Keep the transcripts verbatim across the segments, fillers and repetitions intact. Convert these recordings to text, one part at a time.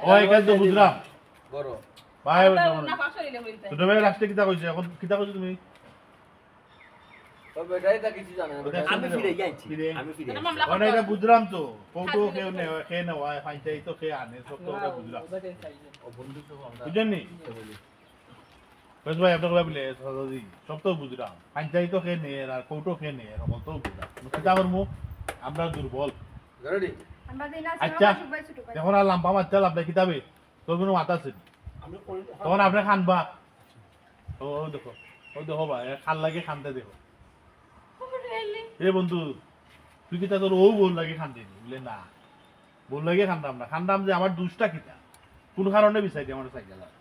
ও, এখানে তো বুঝলাম। বড়। ভাই, ওই না, তখন না, পাঁচশো নিলে বলতে। ছোট ভাই লাস্টে কিতা কইছে? এখন কিতা কইছো তুমি? ও বেটাই তা কিছু জানে না, ওটা বেটা। আমি ফিরে যাইছি। ফিরে। আমি ফিরে মানে যাইছি। মামলা মানে এটা করতে বুঝলাম তো। কৌটো সাত কেউ মিনিট। নেয়, কে নেওয়ায়, পঞ্চায়েত তো কে আনে, সব তো ওটা বুঝলাম। ওটা চাইছে। ও বন্ধু তো আমরা বুঝলেন নি? বস ভাই, আপনার কথা বলে, সব তো বুঝলাম। পঞ্চায়েত তো কে নেয়, আর কৌটো কে নেয়, এরকম তো বুঝলাম। কিতা করমু? আমরা দুর্বল। রেডি? আমরা দিন আছে, আচ্ছা, আমার ছোট ভাই, ছোট ভাই। এখন আর লাম্বা মারতে লাভ নাই, কিতাবে? তোর কোনো মাথা আছে নি? আমি কই তখন আপনি খানবা। ও, ও দেখো, ও দেখো ভাই, খান লাগে খানতে দেখো। এ বন্ধু, তুই কিতা তোর ও বউর লাগি খানতে নি? বলে, "না, বউর লাগি খানতাম না, খানতাম যে আমার দুষটা কিতা, কোন কারণে বিচাই দিয়ে আমার সাইকেল আর?"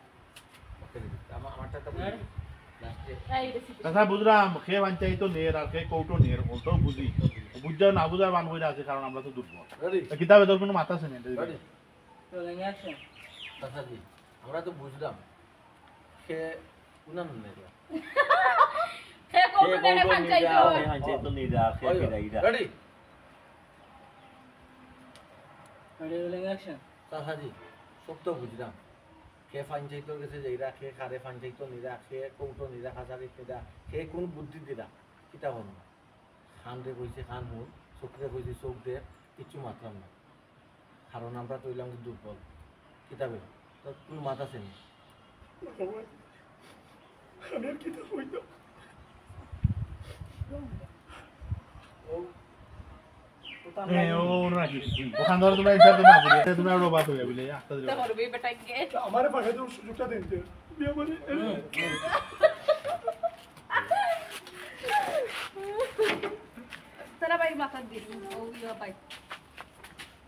ওকে, আমার, আমারটা তো বুঝলি। লাস্টে। তাছাড়া বুঝলাম, কে পঞ্চায়েত নের আর কে কৌটো নের, বলতেও বুঝি। বুঝাও না বুঝার বান কইরা আছে, কারণ আমরা তো দুর্বল। রেডি? তা কিতাবে তোর কোনো মাথা আছে না, এটা রেডি? Rolling action. চাচাজি, আমরা তো বুঝলাম, সে উনান নেই। সে কৌটো নেই, পঞ্চায়েত। সে পঞ্চায়েত নেই, সে ওই, ফিরাই দা। রেডি? Ready, rolling action. চাচাজি, সব তো বুঝলাম। সে পঞ্চায়েতর গেছে যাইরা, সে কারে পঞ্চায়েত নিরা, সে কৌটো নিরা, কাছারি নিরা, সে কোন বুদ্ধি দিরা, কিতা হন না। খানরে কইছে খান হুন, চোখরে কইছে চোখ দে, কিচ্ছু মাতলাম না। কারণ আমরা তো অইলাম দুর্বল। কিতাবে তোর কোনো মাথা আছে নি? আমি আর কিতা কইতাম? এ, ও, ও রাখি। ওখান ধরে তোমরা ইনসাল্ট না করি, এটা তোমরা রোবা হয়ে বলে, আস্তে ধীরে। তা করবে বেটা কে? আমারে পাঠাই দেওয়ার সুযোগটা দিন যে, তুমি আমারে, তারা ভাই মাথা দিন, ও ইয়া ভাই।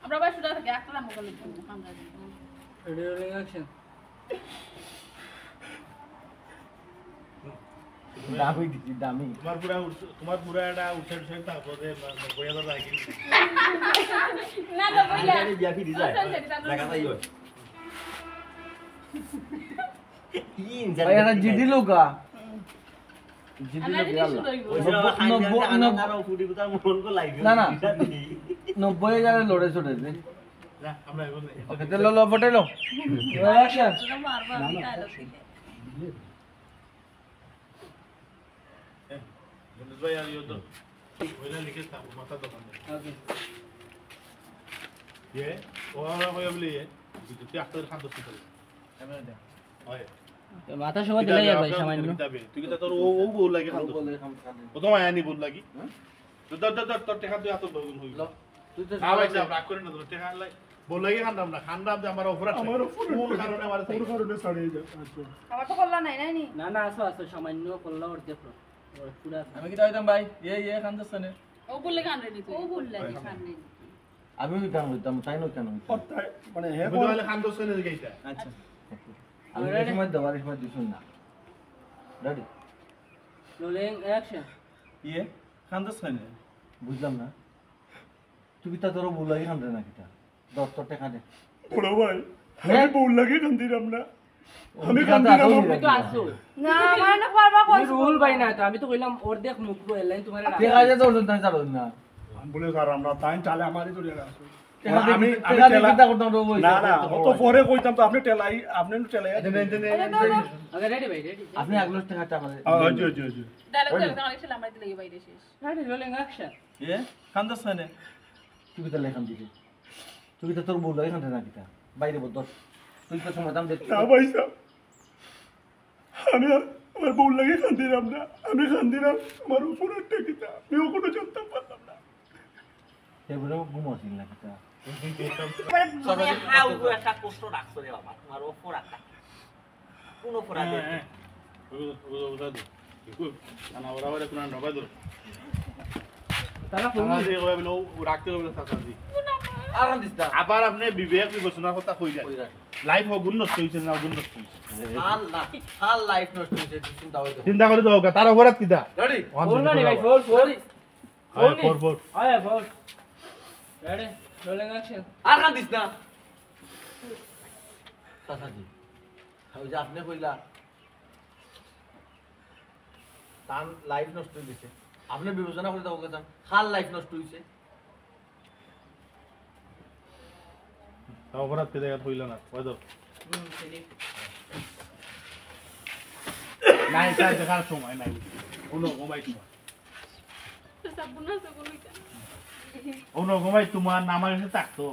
আমরা ভাই সুজা থাকি, একটা নাম বলে দিন, আমরা দিন। Ready, rolling action. দামি দিছি, দামি। তোমার পুরা উঠছে, তোমার পুরা এটা উঠছে, উঠছে, তারপরে নব্বই হাজার লাগে। না, না, বইলা। আরে, বিয়া ফিরি যায়। আচ্ছা, আচ্ছা, আচ্ছা। দেখা যাই ওই। কি ইনসান ভাই, এটা দেখতে জিডি চাই। লোকা। জিডি আমার লোকা, জিডি আল্লাহ। শুরু হইব। ওই যে বাবা খাই নব্বই, দিয়ে নব্বই, আনার আরো ফুটি কোথাও মন কো লাগবে। না, না। নব্বই হাজারে লড়ে চড়ে দে। না, আমরা এখন ওকে, তে লো, লো, ফটো লো। অ্যাকশন। তোরা মারবা, আমি তাহলে দিলে। এ, মনোজ ভাই, আর ইয়ে তো, ওইটা লিখে থাকো, মাথা দোকান। ওকে। ইয়ে, ও আমরা কই বলি ইয়ে, তুই আস্তে করে খান দোস্ত করে। ক্যামেরা দে। ওই। তো মাথা সবাই দিলাই আর ভাই, সামান্য। তুই কিতা তোর ও, ও বউর লাগি খান দোস্ত। প্রথম আয়ানি বউর লাগি। হ্যাঁ? তো ধর, ধর, ধর, তোর টেকা তুই হাতে বউর হইল। ল, তুই তো না ভাই, সামনে রাগ করে না, তোর টেকা লাই। বউর লাগি খান্দাম না, খান্দাম যে আমার অপরাধ। আমার অপরাধ। কোন কারণে আমার কোন কারণে ছাড়িয়ে যায়? আচ্ছা। আমার তো কল্লা নাই, নাই নি? না, না, আসো, আসো, সামান্য কল্লা অর্ধেক লো। ওই পুরা আছে। আমি কিতা কইতাম ভাই? এ, এ, খান দোস্ত নে। ও বললে গান রেডি তো। ও বললে আমি গান রেডি। আমিও গান কইতাম, তাই না কেন কইতাম? ও তাই, মানে, হে বলে বল। তাহলে খান দোস্ত নে গাইতা। আচ্ছা। আমি এই সময় দেওয়ার সময় দিছুন না। রেডি? Rolling action. ইয়ে, খান দোস্ত নে। বুঝলাম না। তুই কিতা তোর বউর লাগি খান্দে না কিতা? দশ তোর টেকা দে। বড় ভাই, হ্যাঁ? আমি বউর লাগি খান্দিরাম না। ও, আমি টেকা খান্দিরাম তো না। তুমি তো আসো। না, আমার না পারবা তুমি কইছো। রুহুল ভাই না তো, আমি তো কইলাম অর্ধেক মুখ বই লাইন তোমার টেকা দে তো, ওজন তাই চালো না। আমি বলে, "স্যার, আমরা তাই চালে আমারই ধরে রাখো।" টেকা দিয়ে আমি, কি-, আমি টেকা দিয়ে টেলা-, কিতা করতাম, রোগ হইছে, না, না, করতে অত হবে। পরে কইতাম তো, আপনি টেলাই, আপনি একটু টেলাই। আচ্ছা, রেডি ভাই, রেডি। আপনি আগলো টেকাটা আমারে আ, জি, জি, জি। ডায়লগ, ওই ডায়লগ, যে। ডায়লগ, শেষ, আমরা দিলে বাইরে শেষ। Ready, rolling action. এ? খান দোস্ত নে। তুই কিতা লেখান দিবি? তুই কিতা তোর বউর লাগি খান্দে না কিতা? বাইরে বল, দশ। তুই তো সমাধান দে। না ভাই সাহেব, আমি আর আমার বউর লাগি খান্দিরাম না। আমি খান্দিরাম আমার উপরের টেকিতা। আমি ওখানে জানতাম পারলাম না। এবারে ঘুমাসিল না কিতা? তুমি হাউ একটা কষ্ট রাখছো রে বাবা, তোমার অপরাধটা। কোন অপরাধে? হ্যাঁ, হ্যাঁ। ওই, ওই, ওই, ওই, ওই। দেখো, না, না, ওরা, ওরা কোনো নবাই ধরো। তারা কই? তারা যে ওরা বলে, ও রাখতে হবে না, চাচা জি। আর আন দিস না। আবার আপনি বিবেক বিবেচনার কথা কই যায়। কই যায়। লাইফ অগুন নষ্ট হইছে না, অগুন নষ্ট হইছে। হাল না, হাল লাইফ নষ্ট হইছে, চিন্তা হইতো। চিন্তা করে তো হোক, তার অপরাধ কিতা? Ready? One four zero ready ভাই, ফোর। Four, four. আয়, ফোর, ফোর। আয়, ফোর। রেডি? Rolling action. আর কান দিস না। চাচা জি, ওই যে আপনি কইলা, তার লাইফ নষ্ট হয়ে গেছে। আপনি বিবেচনা করে দেখো, তার হাল লাইফ নষ্ট হয়েছে। তা অপরাধ কে জায়গা হইল না, ওই ধর। নাই, স্যার, দেখার সময় নাই। অনো ঘুমাই তোমার। তো সব গুণ আছে, গুণ হইতা। অনো ঘুমাই তোমার নাম আছে থাকতো।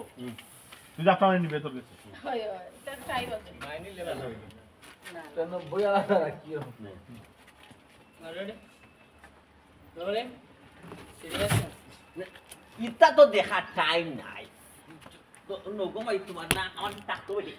তুই যা আপনারা নিবে তোর কাছে। হয়, হয়, তার চাই বাজে। মাইনি লেবা না। না, না। কেন বইয়া রাখা কি হবে? Already? Rolling? Serious? ইতা তো দেখা টাইম নাই। তো নগমাই তোমার না, আমার থাকতো বলে।